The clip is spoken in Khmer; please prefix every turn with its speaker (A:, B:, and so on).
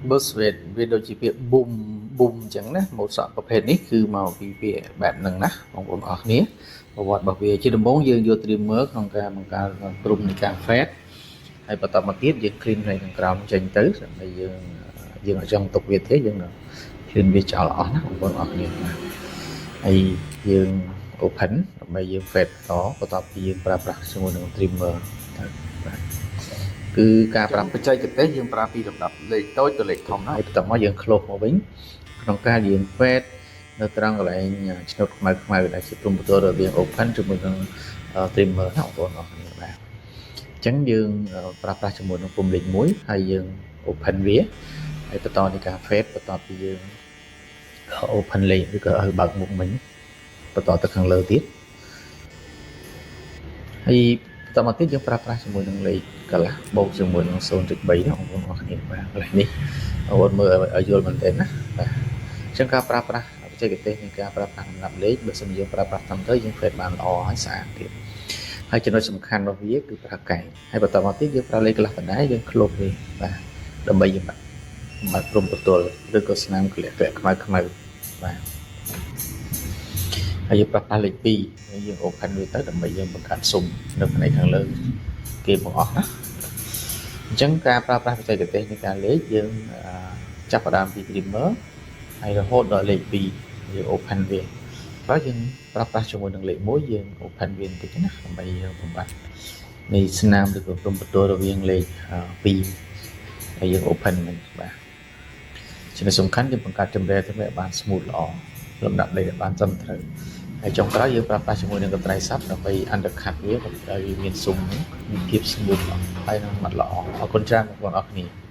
A: Buzz fade វាដូចជាពាក្យ boom boom អញ្ចឹងណាម៉ូតសក់ប្រភេទនេះគឺមកពីពាក្យបែបហ្នឹងណាបងប្អូនអរគ្នាប្រវត្តិរបស់វាជាដំបូងយើងយក trimmer ក្នុងការបង្កើតព្រំនៃការ fade ហើយបន្តមកទៀតយើង clean ផ្នែកខាងក្រោមចេញទៅដើម្បីយើងយើងអត់ចង់ទុកវាទេយើង clean វាចោលអស់ណាបងប្អូនអរគ្នាបាទហើយយើង open ដើម្បីយើង fade បន្តបន្ទាប់ពីយើងប្រើប្រាស់ជាមួយនឹង trimmer ទៅបាទគឺការប្រើបច្ចេកទេសយើងប្រើពីលំដាប់លេខតូចទៅលេខធំណាហើយបន្ទាប់មកយើង close មកវិញក្នុងការយើង fade នៅត្រង់កន្លែងឆ្នុតខ្មៅខ្មៅដែលជាព្រំប្រទល់រវាង open ជាមួយនឹង trimmer ណាបងប្អូនអរគ្នាបាទអញ្ចឹងយើងប្រើប្រាស់ជាមួយនឹងពុម្ពលេខ1ហើយយើង open វាហើយបន្តនៃការ fade បន្ទាប់ពីយើង open លេខឬក៏ឲ្យបើកមុខមិញបន្តទៅខាងលើទៀតហើយបន្តមកទៀតយើងប្រើប្រាស់ជាមួយនឹងលេខកន្លះបូកជាមួយនឹង0.3ណាបងប្អូនអរគ្នាបាទកន្លែងនេះបងប្អូនមើលឲ្យយល់មែនទែនណាបាទអញ្ចឹងការប្រើប្រាស់បច្ចេកទេសនៃការប្រើប្រាស់លំដាប់លេខបើសិនយើងប្រើប្រាស់ត្រឹមត្រូវយើង fade បានល្អហើយស្អាតទៀតហើយចំណុចសំខាន់របស់វាគឺប្រើកែងហើយបន្តមកទៀតយើងប្រើលេខកន្លះដដែលយើង close វាបាទដើម្បីយើងបាត់បាត់ព្រំប្រទល់ឬក៏ស្នាមក្លាក់ក្លាក់ខ្មៅខ្មៅបាទហើយយើងប្រើប្រាស់លេខ2ហើយយើង open វាទៅដើម្បីយើងបង្កើតស៊ុមនៅផ្នែកខាងលើគេបង្អស់ណាអញ្ចឹងការប្រើប្រាស់បច្ចេកទេសនៃការលេខយើងចាប់ផ្ដើមពី trimmer ហើយរហូតដល់លេខ2យើង open វាហើយយើងប្រើប្រាស់ជាមួយនឹងលេខ1យើង open វាបន្តិចណាដើម្បីយើងបំបត្តិនៃស្នាមឬក៏ព្រំប្រទល់រវាងលេខ2ហើយយើង open មិញបាទចំណុចសំខាន់យើងបង្កើតចម្លែទៅឲ្យបាន smooth ល្អលំដាប់លេខឲ្យបានត្រឹមត្រូវហើយចុងក្រោយយើងប្រើប្រាស់ជាមួយនឹងកន្ត្រៃស័ព្ទដើម្បី undercut វាដើម្បីឲ្យវាមានស៊ុមមានភាព smooth ល្អហើយនឹងម៉ត់ល្អអរគុណច្រើនបងប្អូនអរគ្នា។